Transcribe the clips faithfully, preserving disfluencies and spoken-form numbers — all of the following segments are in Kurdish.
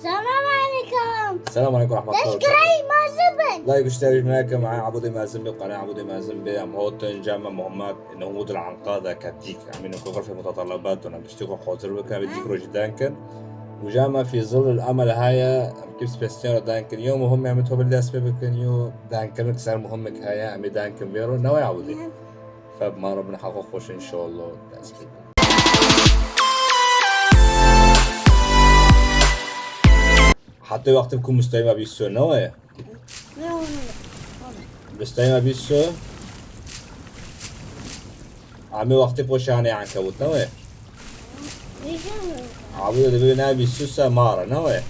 Selam aleykum. Selam aleykum rahmetullah. Teşekkür ederim, mazlum ben. Like, işler, icmine ke, ma abudê mezin be, qane abudê mezin be, em hotin, cem me Muhammed, Nehud el Anqa da ketik. Em ê ku xirfê mutatalabat dona, piştî xwe hazir bikin, em ê dîk rojî den kin. Û cem me fî zil el emel heye, em kî spesiyal den kin. Yo muhim, em ê topil dest pê bikin, yo den kirin ser muhimik heye, em ê den kin vêro. Ne waya abudê? Feb ma Rabbin haqo xweş inşallah dest pê bikin. Heta wextê ku mustayma bîst so ne waye? Ne oldu? Mustayma bîst so. Amê wextê poşanê ankebut ne waye? Abi de dibê ne bîst so se mara ne waye?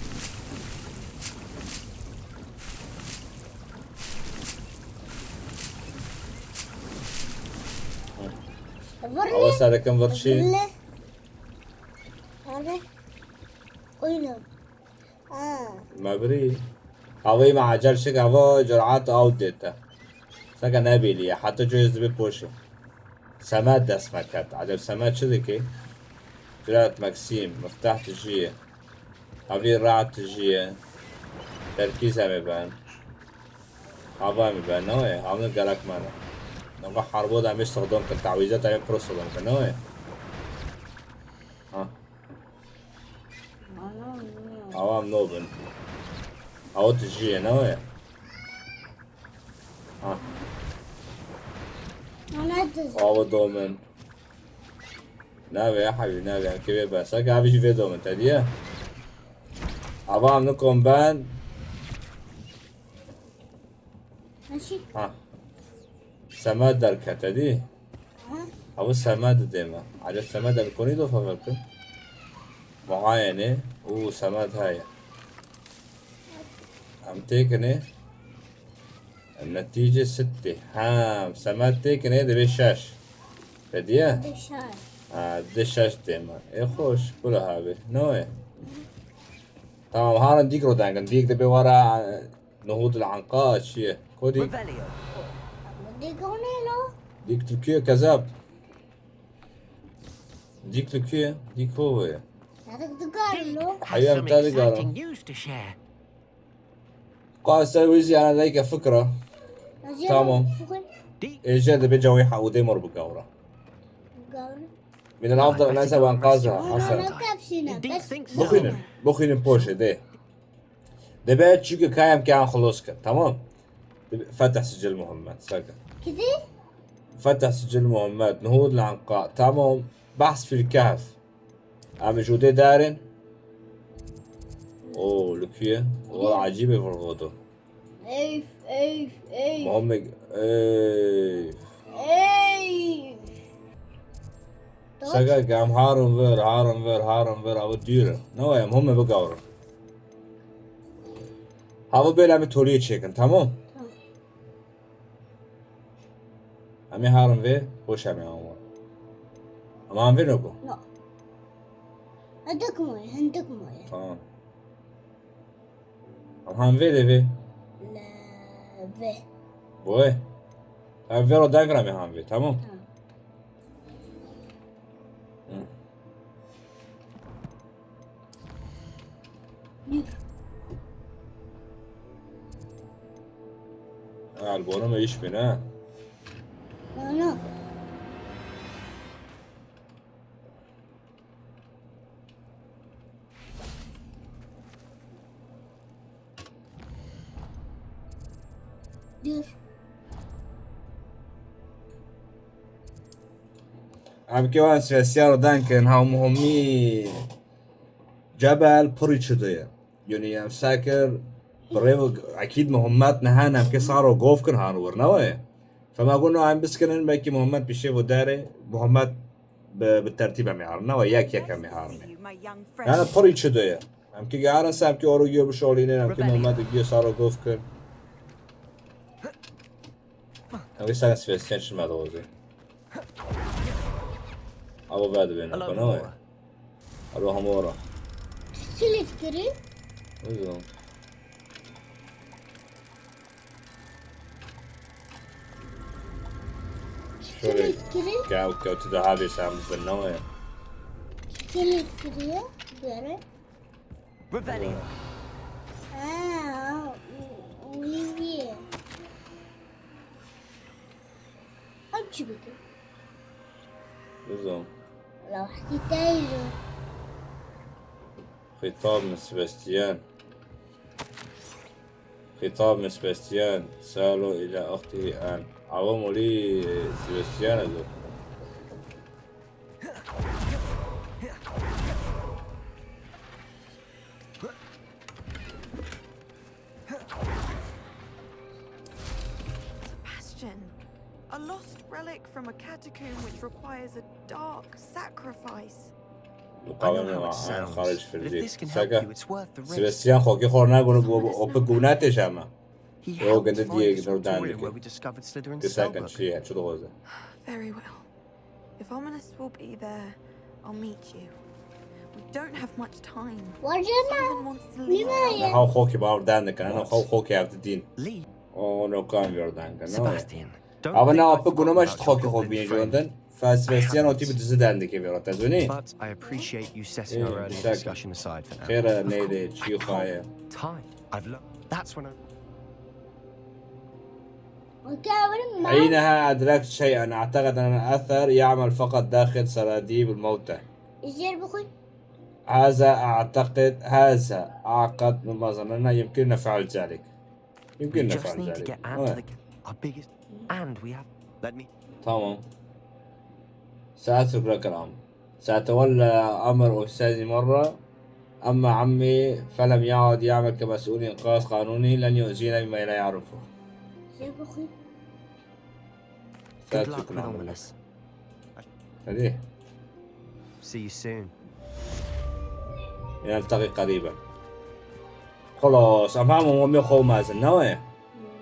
Awa serekim virçî. Abi. Oyna. Ha. Me birî. Avê me ecel şik ava curat aw dête. Seke nebêliye. Heta coyez dibe poşe. Semed dest me ket. Acem semed çi dike? Curat Maxim, miftah tijî ye. Avê rahat tijî ye. Terkîz em ê ben. Ava em ê ben, ne wê? Avne gerek me ne. Nava harbo da em ê sodom ke, tawîzet em ê pro sodom ke, ne wê? Ha. Awa em nobin. Awa tu jiyê ne wê? Ha. Awa domin. Navê ya hebî, navê ya kevê bes. Heke abi jî vê domin te diye. Awa em nikom ben. Maşî. Ha. Semed derkete dî. Aha. Ew semed dê me. Acem semed em konî do fever kin. Muayene û semed heye. Em têkinê. Netîce sittê. Ha, semed têkinê dibê şeş. Te diye? Dibê şeş. Ha, dibê şeş dê me. Ê xweş, kula habê. No ye. Tamam, harin dîk ro dengin. Dîk dibê wara. Nuhud el Anqa çi ye? Kodî? Revelio. Dîk hone lo? Dîk Tirkiye kezab. Dîk Tirkiye, dîk hove ye. Sadık Dugar lo? Hayır, tadı gara. Qase wî ziyane dayke fikra. Tamam. Êje de be cawê haudê mor bu gawra. Gawra. Min el afdal nasa wan qaza. Hasan. Bixwînin, bixwînin poşe de. Debe çîkî kayem ke an xilos kir. Tamam. Debe Fetih Sicil Muhammed. Saka. Kidî? Fetih Sicil Muhammed. Nuhud Lanqa. Tamam. Behs fil Kehf. Em ji dê darin. Oo, li ku ye? Wala ecîbê virvodo. Eyf, eyf, eyf. Muhammed, eyf. Eyf. Saka ke em harin vir, harin vir, harin vir, ew dûr e. Ne waya, em hûn me bigawrin. Hava bêle em ê toliyê çêkin, tamam? Tamam. Em ê harin vê, hoş em ê an wan. Em an vê noko? No. Hindik moye, hindik moye. Tamam. Em han vê lê vê. Le vê. Boy. Em vê ro dagira me han vê, tamam? Tamam. Hı. Yürü. Albonu mu iş mi ne? Bana. Dur. Em ke wan spesiyal dankin, ha muhimî cebel pirî çi diye. Yanî em sekir, bi rêv ekîd Muhammed nehane, em ke saro gof kin han wir, ne waye? Fema got, no, em biskinin, belkî Muhammed pişê vo derê, Muhammed bi, bi tertîb em ê harin, ne waye, yek yek em ê harin. Yani pirî çi diye. Em ki geharin se, em ki oro giyo bişolînin, em ki Muhammed giyo saro gof kir. Em ki sen spesiyel çi me dozê. Abo ver dibên, ne waye? Alo, hemora. Kilit kiri. Uzo. Şöyle. Kilit kiri. Gel, gel, tu daha bir sen bu ne waye? Kilit kiri. Böyle. Revelio. Çi bike? Nizam. La wehdî teyzo. خطاب من سباستيان. خطاب من سباستيان سالو إلى أخته آن. عوام ولي سباستيان هذا. Sebastian, a lost relic from a catacomb which requires a dark sacrifice. مقاومة مع خارج في الريف. ساكا سباستيان خوكي خورنا قولوا بو أوبي قوناتي شاما. هو قد دي يقدر دانك. كساكا شيء شو دوزة. Very well. If Ominis will be there, I'll meet you. We don't have much time. Simon wants to leave. Lima أنا هاو خوكي باور دانك أنا هاو خوكي عبد الدين. Lee, أو نو كان يور دانك أنا. Sebastian, don't أبنا think I أوبي قولوا forgot مش about your خوكي good خوكي friend. جوندن. فسباستيان أوتي بتزيد عندك يا بيروتا زوني. But I appreciate you setting إيه، our earlier مساك. Discussion aside for now. خير Of نيدي course, تشيو upon خايا. Time. I've learned. That's when I. وكاورم ما حينها أدركت شيئا، أعتقد أن الأثر يعمل فقط داخل سراديب الموتى. يصير بخل. هذا أعتقد، هذا أعقد مما ظننا، يمكننا فعل ذلك. We يمكننا just فعل need to ذلك. Get out of آه. the. Our biggest. And we have. Let me. تمام. سأترك لك الأمر. سأتولى أمر أستاذي مرة. أما عمي فلم يعد يعمل كمسؤول إنقاذ قانوني، لن يؤذينا بما لا يعرفه. يصير بخل. Good luck سأترك with الأمر. Ominis. هذه. See you soon. نلتقي قريبا. خلاص، أم هم هم يخو مازن نوي.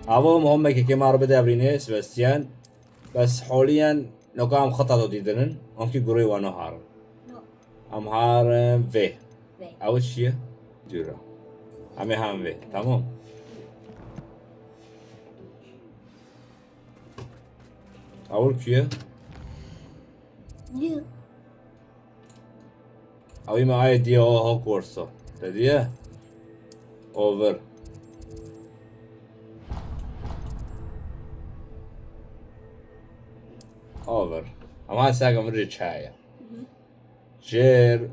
أبو هم هم كي كمار بدأ بريني سباستيان. بس حاليا لو كان خطة ديدنن، هم كي قروي وانا هارن. أم هارن في. في. أول شيء. جورا. أم هارن في. تمام. أول شيء. ليه؟ أو إما آي دي أو هوكورسو. تديه. أوفر. أوفر. أما ساقا مري تشايا. جير.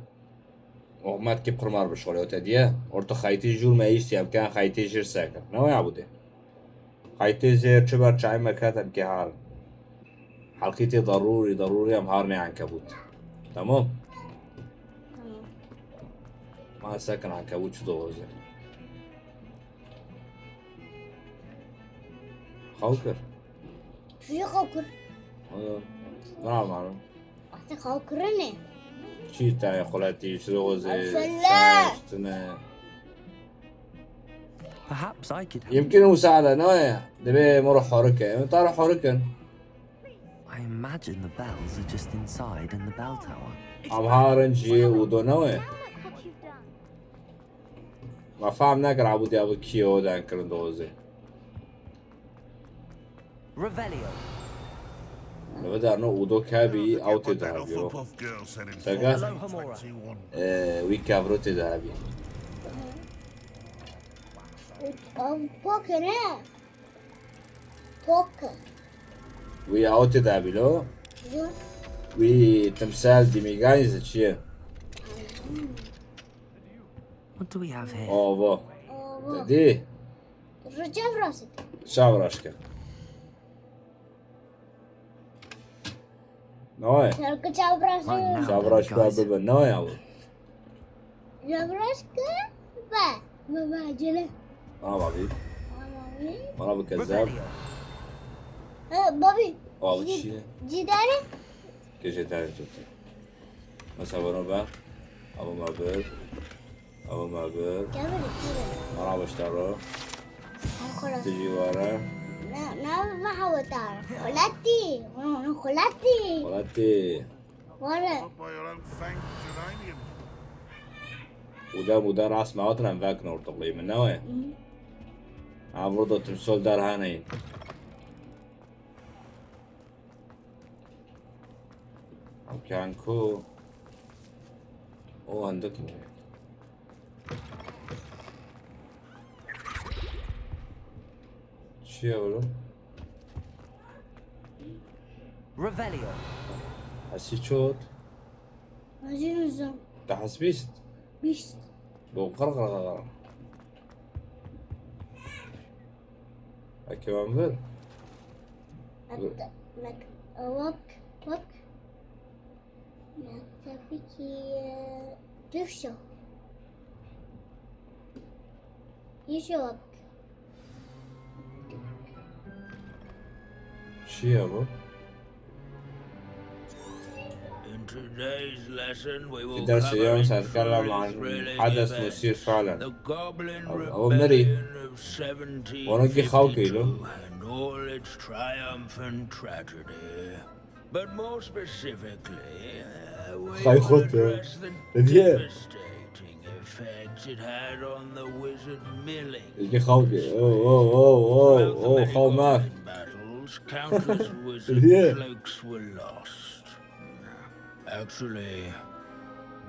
ومات كي قرمار بشغل أو تديه. أورتو خايتي جور ما يشتي أم كان خايتي جير ساقا. نو يا عبودي. خايتي جير شبر شاي مكاتب كهار. حلقيتي ضروري، ضروري أم هارني عنكبوت. تمام؟ ما ساكن عنكبوت شو دوزة. خوكر. شو يخوكر؟ آه. ما معلوم. حتى خوكرني. شي تاي قلاتي شو دوزة. الفلاح. شاشتنا. Perhaps I could help. يمكن مساعدة نوية. دبي مروح حركة. يمكن طارح حركة. I imagine the bells are just inside in the bell tower. أم هارن جي ودو نوية. ما فاهم ناكر عبودي أبو كيو دان كرن دوزة. Revelio. لبدا أنو ودو كابي أو تدابيو. ساقا. Hello, Hamura. آه، وي كافرو تدابي. أو بوكنا. بوكا. وي أو تدابي لو. يو. وي تمثال ديميغايز تشيه. What do we have here? أوه. أوه. دي. رجع براسك. شاو راشكا. نوي. رجع براسك. شاو راشكا بابا نوي أبو. رجع براسك. با. بابا جلو. آه بابي. مامي. مرحبا كذاب. Revelio. أه، بابي. أبو شيء. جداري. كيش تاني شفتي. مثلا بنو با. أبو ما بير. أبو ما بير. كمل كده. مرحبا اشتروا. خلاص. تجي ورا. لا، ما، ما حاولت أعرف. خلاتي. خلاتي. ولاتي. ورا. Not by your own fanged geranium. وده وده راس ما وطن فاك نور تقلي من نوع. عبرضو تمثال دار هانين. أم كان كو. أو عندك مو. شي أولو. Revelio. Hesî çot. Hezî nizam. Te hes bîst. Bîst. Bo qir qir qir qir. Eke wan vir. Hatta mek wak wak. Mektebiki Türkçe. Yuşa wak. Çi ye bu? In today's lesson, we will في درس اليوم cover سنتكلم عن thrilling حدث events. مثير فعلا. The Goblin أو- أو مري. Rebellion of seventeen ونجي خوكي له. fifty-two and all its triumphant tragedy. But more specifically, uh, we خاي will خوتي. address the هدية. devastating effect it had on the wizard Milling. يجي خوكي. أوه، أوه، أوه، أوه، Throughout the أوه، many خو ماك. Goblin battles, countless wizard هدية. cloaks were lost. Actually,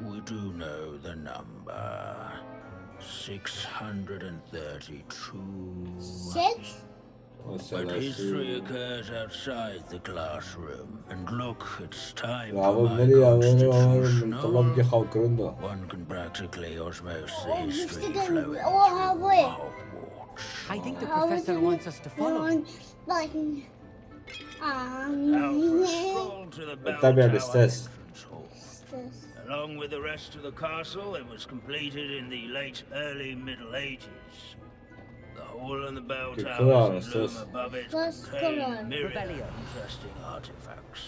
we do know the number. Six hundred and thirty-two. Six. But history occurs outside the classroom, and look, it's time يا for أبو my مري، يا أبو مري، constitution. من طلاب جي خاو كرندو. One can practically osmose the Oh, history Mister flowing Dillon, oh, through how boy. Hogwarts. I think the professor wants us to follow him. Button. Now for a stroll to the bell اتبع tower الأستاذ. entrance hall. Along with the rest of the castle, it was completed in the late early Middle Ages. The hall and the bell Good towers call, that loom Mister. above it First contain call. myriad Revelio. interesting artifacts.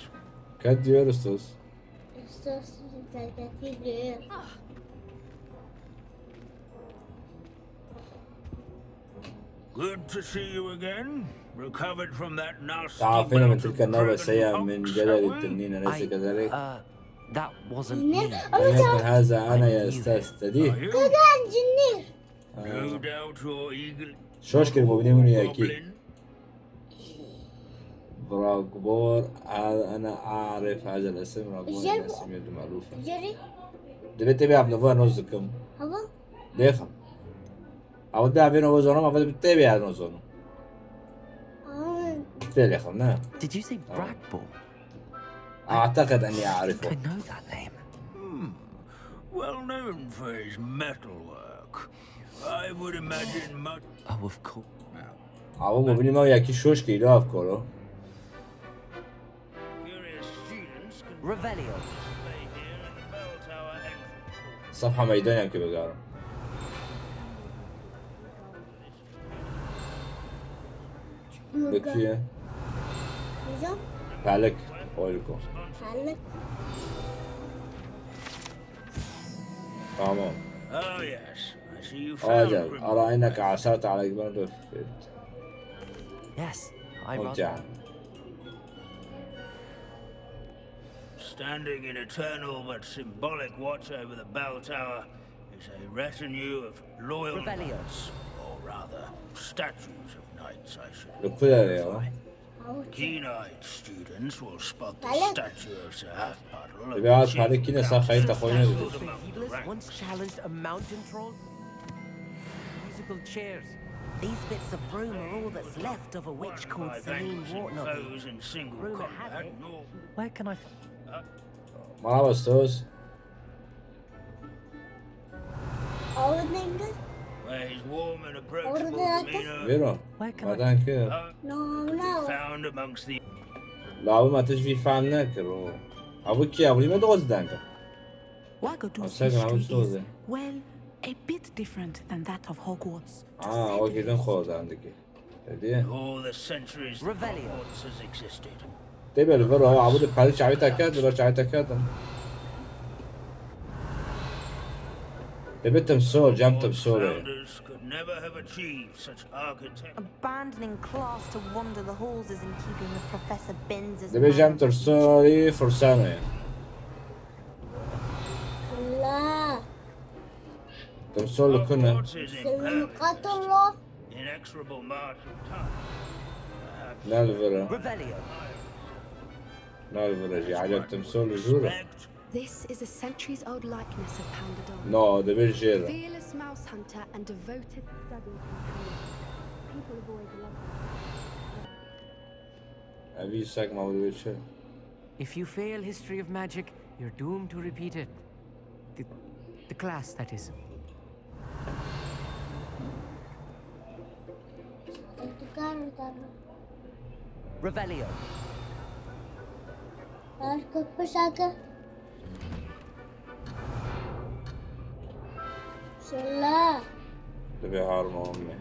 كات ديور أستاذ. Esas gazeteci. Good to see you again. Recovered from that nasty تعافينا من bout تلك of النوبة dragon السيئة من pox, جلد have we? التنين، أليس I, كذلك؟ uh, that wasn't Ne? me. لم يكن هذا أنا يا أستاذ تدي. Are you? Kıdan cinni. No doubt your eagle شوش كلمة بني منو ياكي. goblin. براغبور، هذا أنا أعرف هذا الاسم، براغبور جرب- اسم يبدو مألوفا. Jerry. دبي تبي عبد الغفور نوزكم. Hava. ليخم. أو ده بينو وزنو، ما فد بتبي هذا نوزنو. Aa, تبي ليخم، نا. Did you say Bragbor? أعتقد أني I think أعرفه. I know that name. Hmm. Well known for his metalwork. I would imagine much. Oh, of course. أو مبني ما ياكي شوش كي لا أفكره. Curious students can Revelio. play here in the bell tower entrance. صفحة ميدانية كي بقارن. بكية. Hocam. بالك. أولكم. Hallet. تمام. Oh yes, I see you found أجل، Grimmauld. أرى أنك عثرت على جبال ريفيلد. Yes, I rather. ممتعة. Standing in eternal but symbolic watch over the bell tower is a retinue of loyal Revelio. knights, or rather, statues of knights, I should لكل يا Keen-eyed students will spot the Vale. statue of Sir Half Puddle Debe az pare kine sa xeyta xwe ne didî. Heedless once challenged a mountain troll. Musical chairs. These bits of room are all that's left of a witch called Celine Wartnobby. Foes in single Rumour combat, has it nor Where can I find? Merhaba Stöz. Ordinga. where his warm and approachable Orada demeanor Vero. Where can I Madan ki. uh, No, could be no. found amongst the La bu ma tij vî fehm nekir o. Ew ki ew me doz deng. Wagadu Ew sek ew history is, soze. well, a bit different than that of Hogwarts. Ah, o girdin xwe dendikî. Hediye. all the centuries that Revelio. Hogwarts has existed. Tê bel vero, ew de peri çavê te kerd, li ber çavê te kerdin. Debe timsol, cem Hogwarts timsol e. Founders could never have achieved such architecture. Abandoning class to wander the halls isn't keeping with Professor Binns's Debe cem mad timsolî fursan e. La. Timsol li ku ne? Hogwarts is Selam impervious katıllo. to inexorable march of time. Perhaps Ne li vir e? Revelio. Ne li vir e jî? Eceb timsol li jûr e? respect This is a centuries old likeness of Pangadon. No, dibir jêr e. Fearless mouse hunter and devoted study companion. People have always loved Evî sek ma wê çi? If you fail History of Magic, you're doomed to repeat it. The, the class, that is. Revelio. Arka pişaka. Şela. Divê harma omê.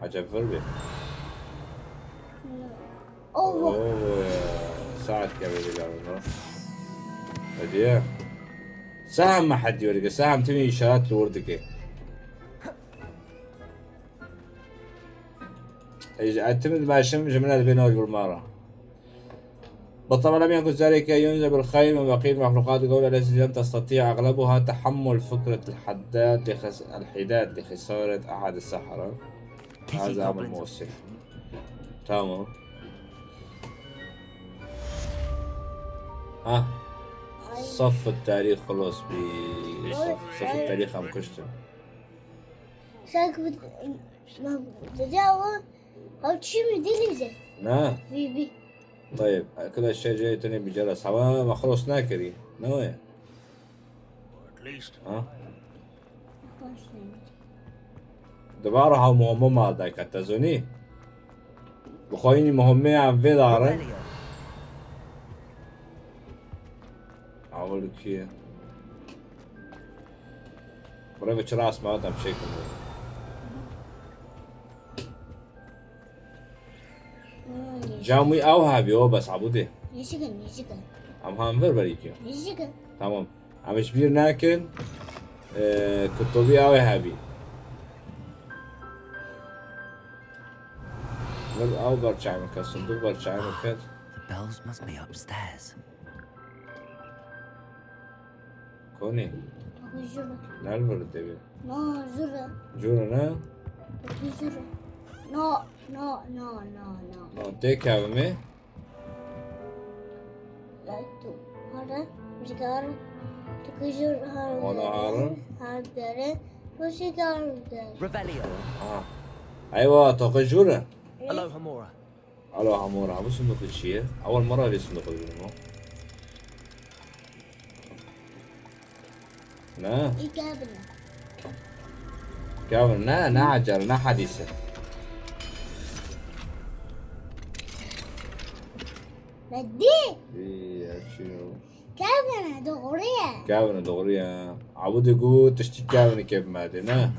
Acep vir bê. Allah. Oo, saet keve de galiba. Hediye. Saham me hediye dike. Saham timi işaret doğru dike. Ej, etim başım jimine de beni öldürmara. بالطبع لم يكن ذلك ينزل بالخيل من بقية المخلوقات القوية التي لم تستطيع أغلبها تحمل فكرة الحداد لخس-، الحداد لخسارة أحد السحرة. هذا أمر مؤسف. Tamam. Ha. صف التاريخ خلص ب-، صف، صف التاريخ هم كشتم. Şak bit-, ma-, deja o, o çi mi dilîze? Na. Bi, bi. طيب، كل الشيء جاي تاني بجرس. هوا ما خلص ناكري. نوي. At least. Ha? Dibara ha muhimma ma dayka, te zonî? Bi xwe yînî muhimmê em vê darin. Awil kî ye? Buraya bir çırağı asma adam şey kılıyor. Cam wî ew hebî, o bes ebûdê. Yeşikin, yeşikin. Em han vir berî kî. Yeşikin. Tamam. Em ji bîr nekin. Ee, kutubî ew ê hebî. Vir ew berçavin ke, sindûq berçavin ke. The bells must be upstairs. Konî? Jure. Nel vir devê. No, jure. Jure ne? Jure. No, no, no, no, no. No, tê kevimê? La tu hara, jgar, tu ki jur har. Ona harin? Har dere, tu jgar dere. Revelio. Ha. Eywa, to ki jure? Alo, Hamora. Alo, Hamora, bu sindûqê çi ye? Ewil min re vê sindûqê bibînim. Ne? Î kevin e. Kevin, ne, ne ecel, ne hedîs e. Ne dî? Dî, her çi yo. Kevin e, doğru ye. Kevin e, doğru ye. Ebûdê got tiştî kevin e kevin me dê, ne?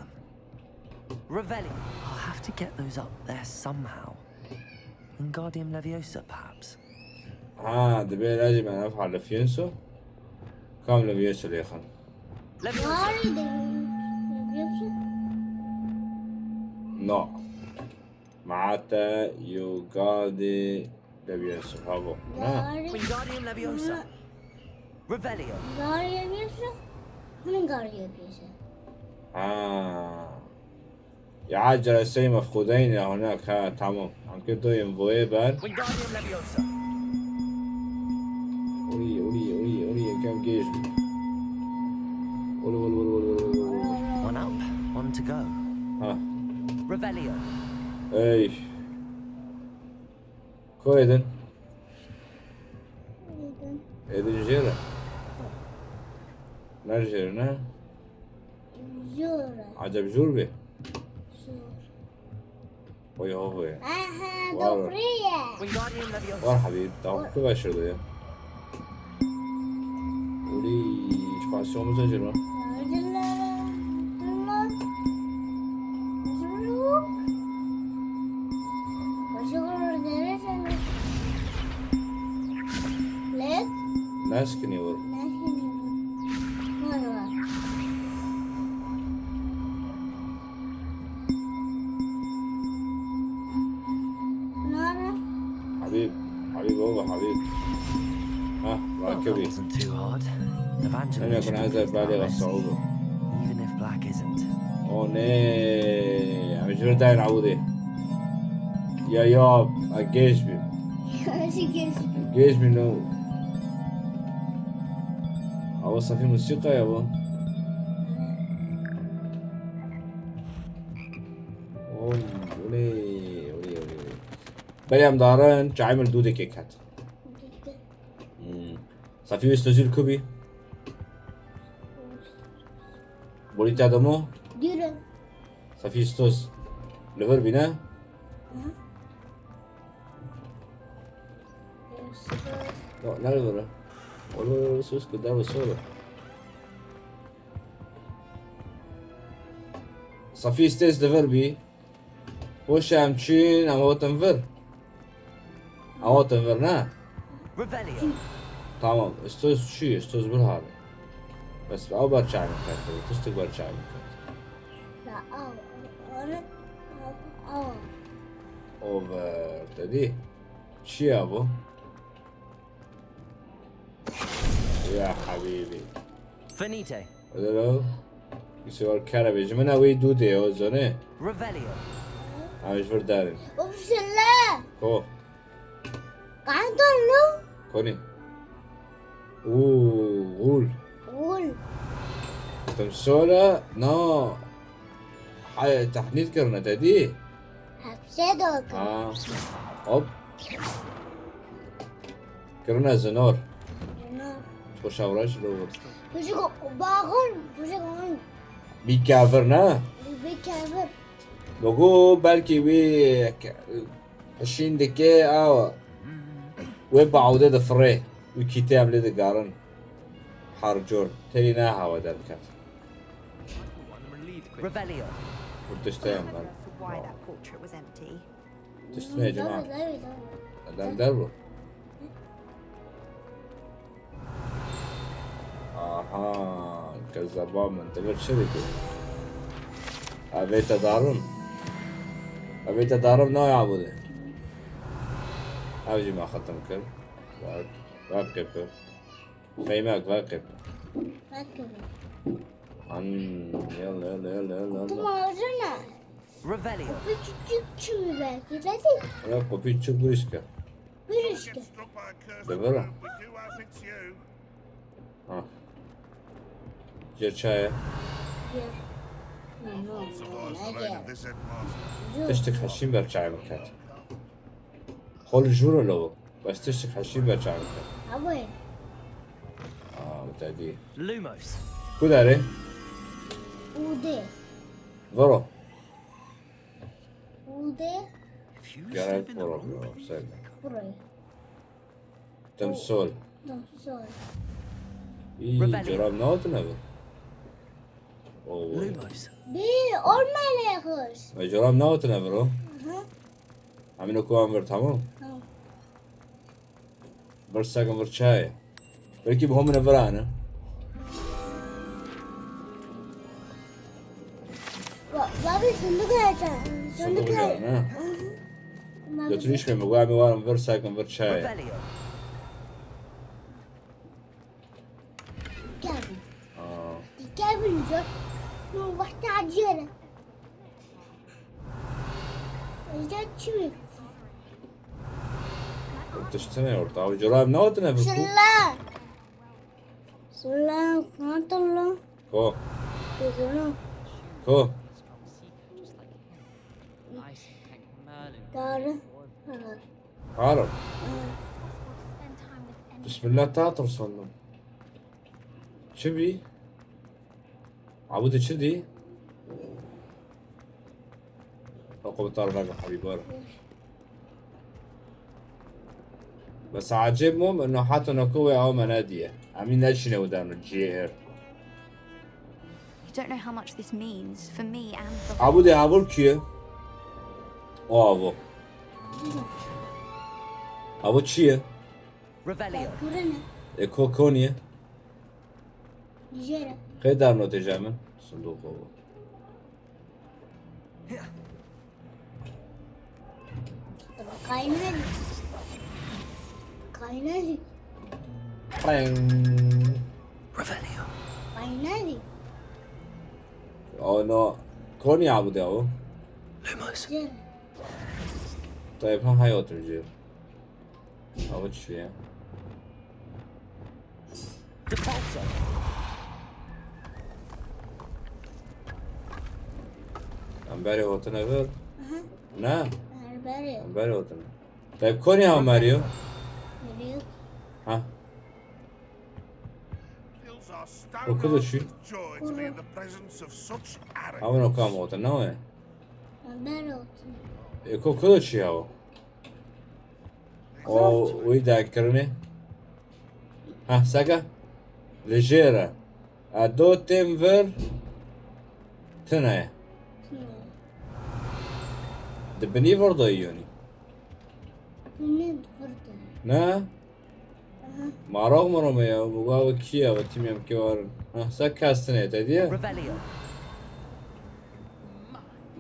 Revelio. I'll have to get those up there somehow. Wingardium Leviosa, perhaps? Ha, divê lajê me ev ha Levioso. Kam Levioso lêxin? Leviosa. Gari de Leviosa. No. Mata Yugadi Levioso. Havo. Na. Gari. Wingardium Leviosa. Revelio. Gari Leviosa. Wingardium Leviosa. Ha. يعاد جرسي مفقودين هناك. Ha, tamam. Em kê doyên voyê ber. Wingardium Leviosa. Orî, orî, orî, orî, yekem gêj bû. Wele, wele, wele. One up, one to go. Ha. Revelio. Ey. Ko êdin? Êdin. Êdin jêr e? Ne jêr e, ne? Jûr e. Eceb jûr bê? Jûr. Oy, oy. Aha, doğru ye. Wingardium Leviosa. Var habib, tamam, tu başladı ya. Uli, çiqasî omuz e jêr e? Lek. Neskinî wir. Neskinî wir. Var, var. Nara. Habib, habib, baba, habib. Ha, Well, that rakibî. Wasn't too hard. Evangeline should be pleased by this, even if Black isn't. O ne? Em ji vir dayên ewdê. Ya, ya, a gêj bî. Gêj bî. Gêj bî no. Awa safî musîqa ya bu. Oy, olê, olê, olê, olê. Berê em darin, çayê min dûdekê ket. Hmm. Sefî wê stozî li ku bî? Bolî te demo? Dûr e. Sefî stoz. Li vir bî ne? Hı. No, ne li vir e? Oğlum, sus, ku der ve sonra. Sefî stes li vir bî. Hoş em çin, em hatin vir. Em hatin vir, ne? Revelio. Tamam, istoz çi, istoz bir hali. Bes ew ber çay min ket, tiştik ber çay min ket. La, aw, aw, aw, aw. Over, dedi. Çi ya bu? Ya habibi. Finite. Hello. Yusuf Alkara be. Ji min ew ê dû dê, o zone. Revelio. Em ji vir darin. Upsala. Ko. Kanton lo. Konî. Û, gul. Gul. Temsola, no. Hay, tehnît kirine, te dî? Hepsê dokin. Ha. Hop. Kirine zinor. Zinor. Xoşa viraş lo. Pişik baxir, pişik on. Bî kevir, ne? Bî kevir. Logo belkî wî ke-, qişîn dike, awa. Wê bawde difirê. Wî kîtê em lê digarin. Her cor. Tenî ne hava derdiket. Revelio. Kurdiş te yan ben. Why that portrait was empty. Tişt ne cema? Derbe, derbe, derbe. Adam derbo. Aha, kezeba min. Te bir şey dedi. Avê te darim. Avê te darim ne ya bu de? Ev jî me xetim kir. Bak, bak kepir. Xeymek, bak kepir. Bak kepir. An, yalla, yalla, yalla, yalla, yalla. Tu mazına. Revelio. Küçücük çivi belki dedi. Ya, kopî çi gurişke. Gurişke. Debera. Ha. Cê çaye. Tiştik heşîn ber çaye biket. Xol jûr lo. Bes tiştik heşîn ber çaye biket. Abi. Aa, bu te dî. Lumos. Ku derê? Ude. Vero. Ude. Gerek vero, vero, sen. Burayı. Temsol. Temsol. Î, Revelio. Corab newatine vir. Oo. Lumos. Bir olmayan kız. E, corab newatine vir o. Hı hı. Emin okuwan vir, tamam. Tamam. Vir sekin vir çayê. Belkî bi homine virane. Ba-, babi, sunduk açan. Sunduk açan, ha. Hı hı. Götürüş mi? Mugamî warim vir sekin vir çayê. Revelio. Gel. Aa. Gel bir. Bu vakti acıyla. Özel çivi. Tiştine orta. Abi, corab ne odine bu? Sıla. Sıla, kanatlı. Ko. Kızını. Ko. Darı. Arab. Hı. Bismillah, te tirsandin. Çi bî? Abû, tu çi dî? Xwe bi tarî veke, hebî bar. Bes ecêb mo, min no heta noko wê ew me nediye. Em ê neçîne û derno cihê êr. You don't know how much this means for me and for Abû, dê avo kî ye? O avo. Avo çi ye? Revelio. Kurene. E, ko, ko niye? Jere. Qey dar notê jê min? Sindoq o. Kaynari. Kaynari. Peng. Revelio. Kaynari. Oh no. Ko niye bu da o? Lumos. Jere. Tayyip, ha, hayatım jê. Avuç ya. Em berê hotine vir. Aha. Ne? Em berê. Em berê hotine. Te konî ha Mario? Geliyor. Ha. Fills our stout hearts with joy to be in the presence of such arrogance. Ama no kam ote, ne o? Ben oldum. E ko kudo çi ya o? O uy da kirinê. Ha, seka. Lejera. A do tem ver. Tena ye. Di binî vir de yonî. Ne vurdu? Ne? Maraq mı rome ya? Bu gavı ki ya? Ve tim yem ki var. Ha, sen kastın et, hediye? Revelio.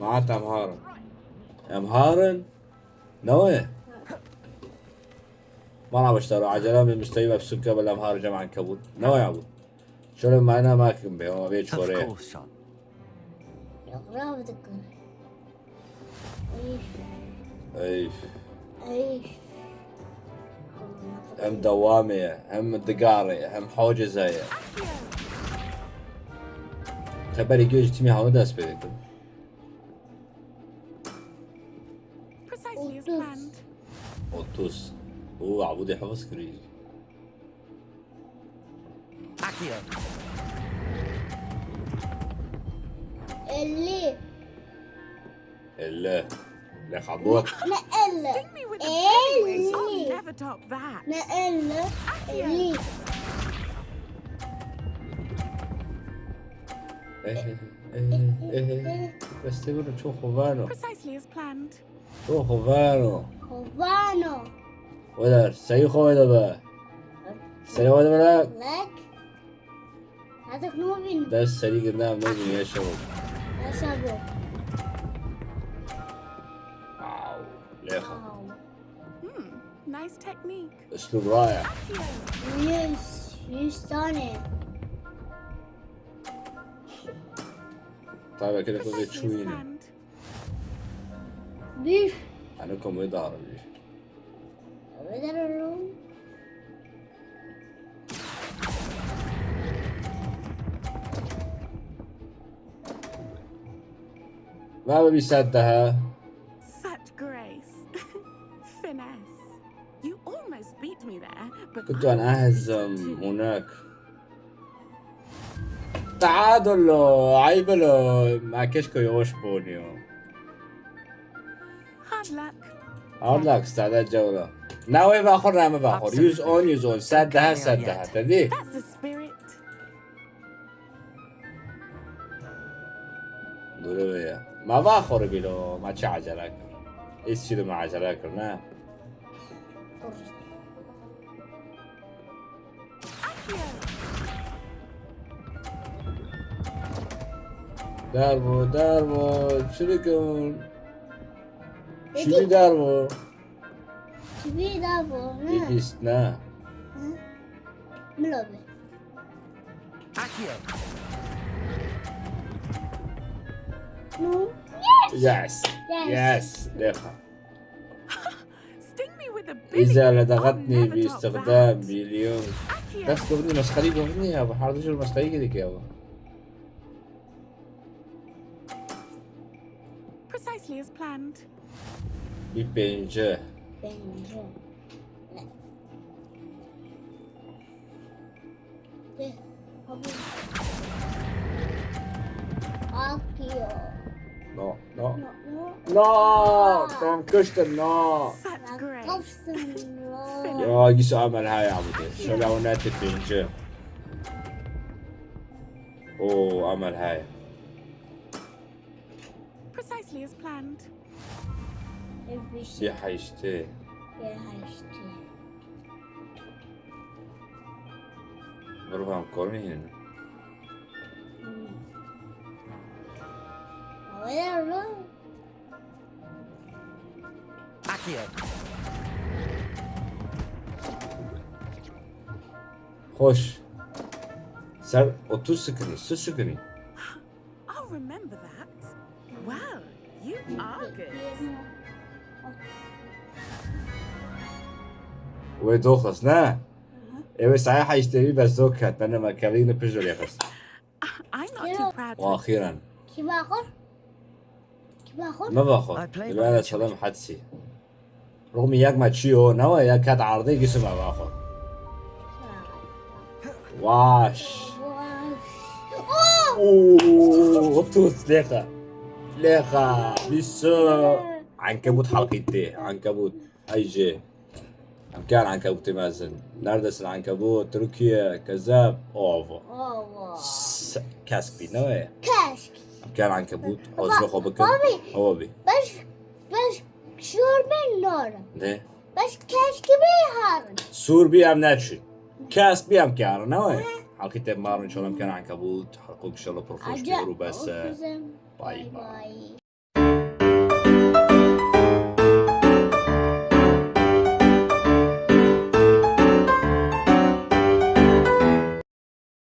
Maat em harin. Em harin. Ne o ye? Bana başlar. Acele mi müstehim epsuk kebel em har cem ankebut. Ne o ya bu? Şöyle mana makim be. Ama bir Of çore. Course, Sean. Yok, rav dıkkın. Ay, Ey. ay. Hem dewamê ye, hem digarê ye, hem hoceza ye. Xeberê gê ji tîmê hewne dest pê dikin. Precisely as Otuz. Planned. Otuz. Oo, Abûdê hifz kirî. Accio. Elli. Elli. Lê xebût. Ne elli? Sting me with a billy wing. I'll Elli. Never top that. Ne elli? Elli. Eh, eh, eh. Destê min çok xovano. Precisely as planned. Çok xovano. Kovano. Weder, seyî xo wede be. Seyî xo wede be. Lek. Artık ne bileyim. Dest serî girna, ne bileyim, yaşa bu. Yaşa bu. Wow. Lexa. Wow. Hmm, nice technique. Üslub raya. Yüz. Yüz tane. Tabii ki de kuzey Precisely as çuğuyla. Planned. Bir. Hani komuyu da arıyor. Öyle oğlum. Ve bir saat daha. Such grace. Finesse. You almost beat me there, but كنت I أنا almost أهزم beat you too. هناك. تعادل، عيب له. ما كشكو يوش بونيو. Hard luck. Hard luck, استعداد جولة. ناوي باخر، نعم باخر. Use on, use on. سد دها، سد دها. تدي. That's the spirit. Duruyor ya. ما باخر بيلو، ما تشعجلك. إيش شيء ما عجلك، نه. Derbo, derbo, çilikin. Çili derbo. Çivi daha bu. Ne? Bibist, ne? Milo be. Accio. No. Yes. Yes. Yes. Lexa. Sting me with a billy إذا wing. I'll لدغتني never top باستخدام that. بليون. Accio. بس تغني مسخري، بغني يا أبو حرب، شو مسخري كده يا أبو. Precisely as planned. Bir pençe. Bence. Abi. Akıyor. No, no. No, no. No! Tam kıştın, no! Such grace. Kapsın. No. Ya, gis amel hay abi de. Şöyle o ne tepince. Oo, amel hay. Precisely as planned. Bir şey. Bir hayşti. Bir hayşti. Dur bakalım, korun yine. Öyle mi? Accio. Hoş. Ser otur sıkını, su sıkını. I'll remember that. Well, you are good. Wê doxist, ne? Ew ê saê heştê wî bes zor ket, ne, me kevî ne pişt lê xist. I'm not too proud Û to axîran. Kim akor? Kim akor? Me vaxo. I play Li by bera the salam hetsî. Rûmî yek me çi yo, ne we ya ket erdê gişim eva xwe. Waş. Ooo, tut, lêxa. Lêxa, bîso. Ankebût halqî tê, ankebût. Ay jê. Em kar ankebûtê mezin. Neredesin ankebût? Türkiye, kezeb. Ova. Ova. S-, kesk bî, ne we? Kesk. Em kar ankebût, azbe xwe bikin. Babî. Ova bî. Beş, beş, şor ben narim. Ne? Beş kesk bî harin. Sûr bî em neçin. Kesk bî em karin, ne we? He. Halkî te marın çalam kar ankebût. Halkok inşallah pir xweş bê û bes. Bay bay.